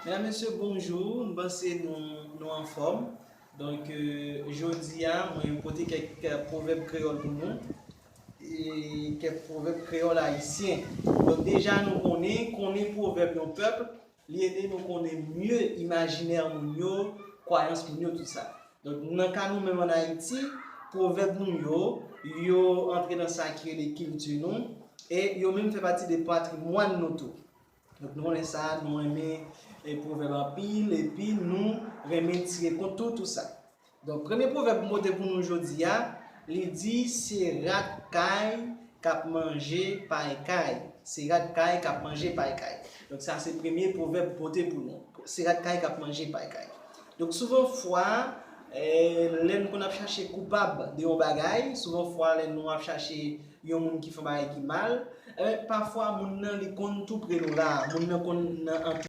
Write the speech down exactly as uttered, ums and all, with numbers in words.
Medam, mesye, bonjou. M panse nou, nou anfòm. Donk, euh, jodi a, mwen pote kèk, euh, pwovèb kreyòl pou nou. E kèk pwovèb kreyòl ayisyen. Donk, deja nou konnen, konnen pwovèb yon pèp, li ede nou konnen mye imajinè moun yo, kwayans moun yo, tout sa. Donk, nan ka nou menm ann Ayiti, pwovèb nou yo, yo antre nan sa ki rele kilti nou, e yo menm fè pati de patrimwàn nou tou. Donk, nou konnen sa, nou renmen, e, pwovèb anpil, epi nou renmen tire kont tou, tout sa. Donk, premye pwovèb m pote pou nou jodi a, li di, se rat kay k ap manje pay kay. Se rat kay k ap manje pay kay. Donk, sa se premye pwovèb m pote pou nou. Se rat kay k ap manje pay kay. Donk, souvan fwa, e, lè n konn ap chache koupab de yon bagay, souvan fwa lè nou ap chache yon moun ki fè yon bagay ki mal, e, pafwa moun nan li konn tou pre nou la, moun nan konn nan